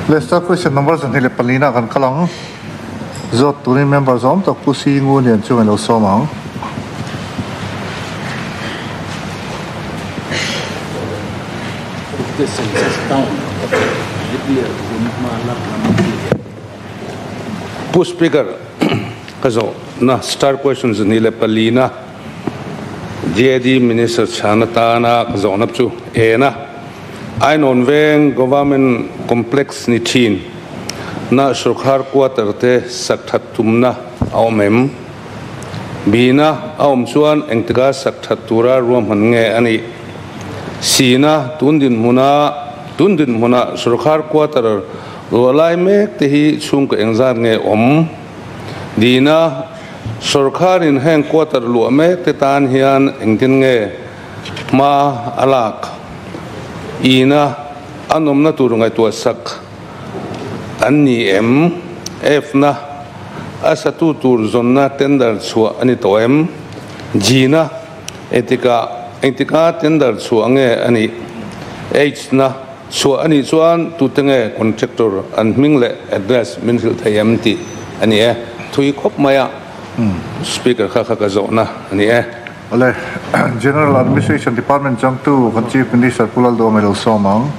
Lester question number 24 na kan kal ang. Zawt turin member zawm tak Pu Si Ngu Lian chu ngailo sawm ang. Pu Speaker, ka zawh na star question 24 na JD Minister chhan atana ka zawhna chu en a. Ainawn veng Government Complex ni thin na sorkar quarter te sak that tumna a awm em? Bina a awm chuan engtika sak that tura ruahman nge a nih? Sina tun dinhmuna tun dinhmuna sorkar quarter luah lai mek te hi chhungkaw engzat nge awm? Dina sorkarin heng quarter luah mek te tan hian engtin nge Hma a lak ina a nawmna tur ngaihtuah sak an ni em? F-na a satu tur zawnna tender chhuah a ni tawh em? G-na engtikah engtika tender chhuah nge a nih? H-na chhuah a nih chuan tute nge contractor an hming leh address min hrilh thei em tih a ni e. Thui khawp mai a Speaker kha kha ka zawhna a ni e. Awle, General Administration Department changtu kan Chief Minister Pu Lalduhawm ilo sawm ang.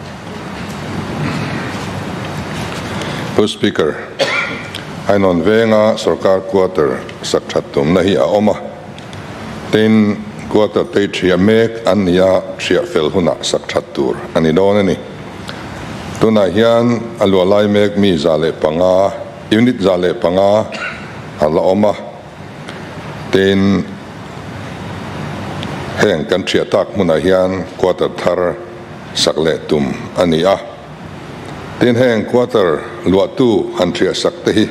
Pu Speaker, Ainawn venga sorkar quarter sak that tumna hi a awm a, tin quarter te thiah mek an ni a, thiah fel hunah sak that tur a ni dawn a ni. Tunah hian a luah lai mek mi 105, unit 105 a la awm a. Tin, heng kan thiah tak hmunah hian quarter thar sak leh tum a ni a. Tin, heng quarter luahtu han thiah sak te hi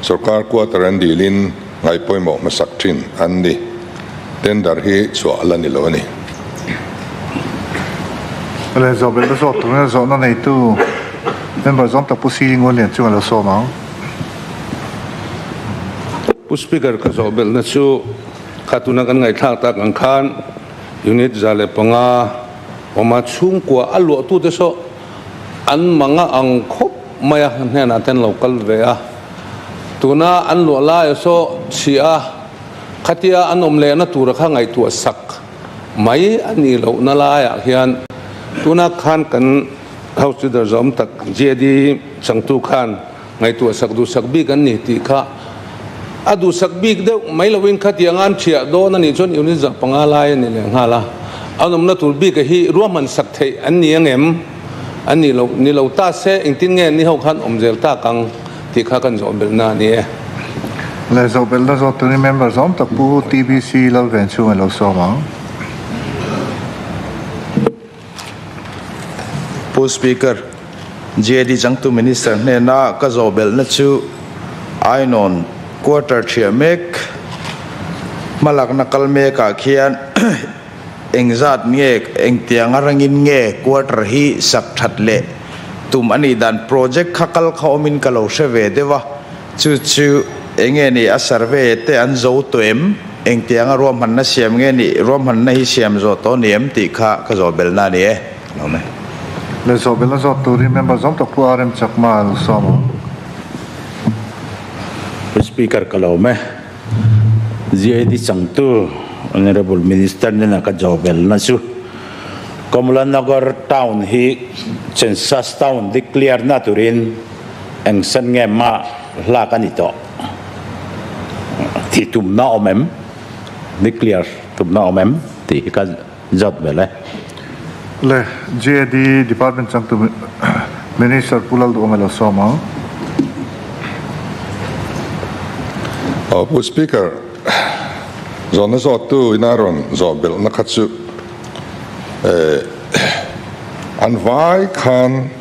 sorkar quarter an dilin ngaihpawimawh hmasak thin an ni. Tender hi chhuah a la ni lo a ni. Leh zawhbelhna zawk turin zawhna neitu member zawng tak Pu Silingawn Lian chu a lo sawm ang. Pu Speaker ka zawh belhna chu kha tuna kan ngaihthlak tak ang khan unit 105 awma chhungkua a luahtute saw an manga ang khawp mai a hnenah te an lo kal ve a, tuna an luah laia saw chhia a khatia an awm lehna tura kha ngaihtuah sak mai a nih lohna laiah hian tuna khan kan House Leader zawm tak JD changtu khan Ngaihtuah sak duhsak bik an ni tih kha a duhsak bik deuh mai loin khatiang an thiah dawn a nih chuan unit 500 lai a ni leh nghal a, an awmna tur bik a hi ruahman sak theih an ni ang em? An nih loh ni lo ta se engtin nge ni ho khan awm zel tak ang tih kha kan zawh belhna a ni e. Leh zawh belhna zawt turin member zawm tak Pu TBC Lalvenchhunga lo sawm ang. Pu Speaker, GAD changtu Minister hnena ka zawh belhna chu Ainawn Quarter thiah mek hmalakna kal mekah khian engzat nge engtiang arangin nge quarter hi sak that leh tum a nih dan project kha kal kha awmin ka lo hre ve deuh a, Chu chu enge ni a survey te an zo tawh em? Engtianga ruahmanna siam nge ni? Ruahmanna hi siam zawh tawh ni em tih kha ka zawh belhna a ni e. Lo mai. Leh zawh belhna zawt turin member zawm tak Pu RM Chakma a lo sawm ang. Pu Speaker ka lo me. GAD changtu Honorable Minister nena ka zawh belhna chu Kamla Nagar town hi Census town declare na turin Eng sen nge mah hlak a ni tawh tih tumna awm em? Nuclear tumna awm em tih hi ka zawt vel e. Le, GAD Department changtu Minister Pu Lalduhawm a lo sawm ang. Aw Pu Speaker, zawhna zawttu ina rawn zawh belhna kha chu an vai khan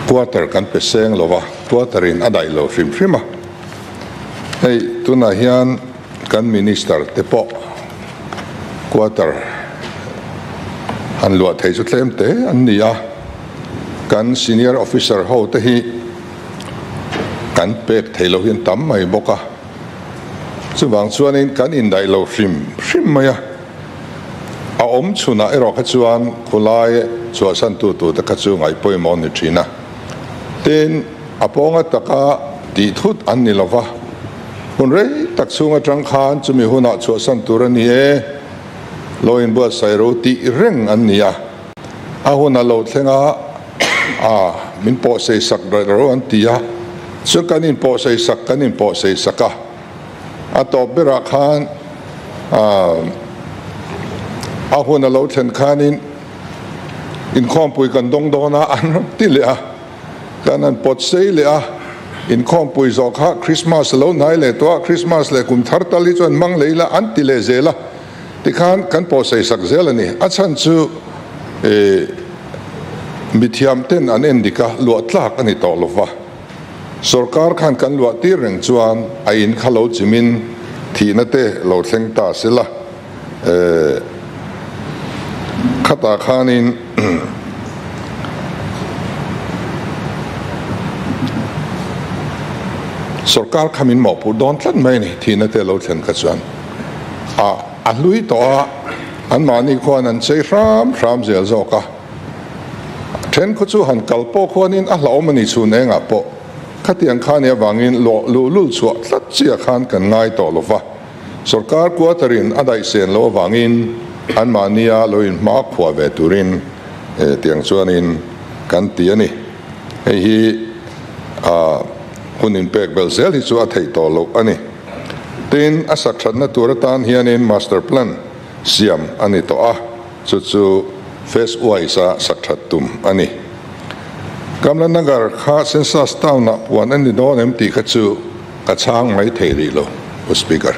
Quarter kan pe seng lo va, quarter in a daih lo hrim hrim a. Hei tunah hian kan minister te pawh quarter han luah thei chu tlem te an ni a, kan senior officer ho te hi kan pek thei lo hian tam mai bawk a, chuvang chuanin kan indaih lo hrim hrim mai a. A awm chhunah erawh kha chuan khulai. chhuahsantu turte kha chu ngaih pawimawh a ni thin a. Tin, a pawnga taka tih thut an ni lova, hun rei tak chhung atang khan chumi hunah chhuahsan tur a ni e, lo inbuatsaih ro tih reng an ni a. A hun a lo thleng a, a min pawhsei sak reh ro an ti a, chuan kan inpawhsei sak kan inpawhsei sak a. A tawp berah khan a hun a lo thlen khanin inkhawmpui kan dawng dawn a, an rawn ti leh a, kan han pawt sei leh a, inkhawmpui zawh kha Christmas a lo hnai leh tawh a, Christmas leh kum thar tal hi chuan hmang leh ila an ti leh zel a, tikhan kan pawhsei sak zel a ni. A chhan chu mithiam ten an en dik a, luah tlak a ni tawh lo va. Sorkar khan kan luah tir reng chuan a in kha lo chimin thihna te lo thleng ta se la, khatah khanin sorkar kha min mawhphurh dawn tlat mai a ni, thihna te lo thlen kha chuan a a hlui tawh a, anmahni khuan an chei hram hram zel zawk a. Then khaw chu han kal pawh khuanin a hlauhawm a ni chhun engah pawh khatiang kha nih avangin lawh luhlul chhuah tlat chiah khan kan ngai tawh lo va. Sorkar quarter in a daih sen loh avangin anmahnia lo inhma khuah ve turin tiang chuanin kan ti a ni. Hei hi hun inpek belh zel hi chu a theih tawh loh a ni. Tin, a sak thatna tur atan hianin master plan siam a ni tawh a. Chu chu Phase I-a sak that tum a ni. Kamla Nagar kha Census Town-ah puan a ni dawn em tih kha chu ka chhang mai thei rih lo, Pu Speaker.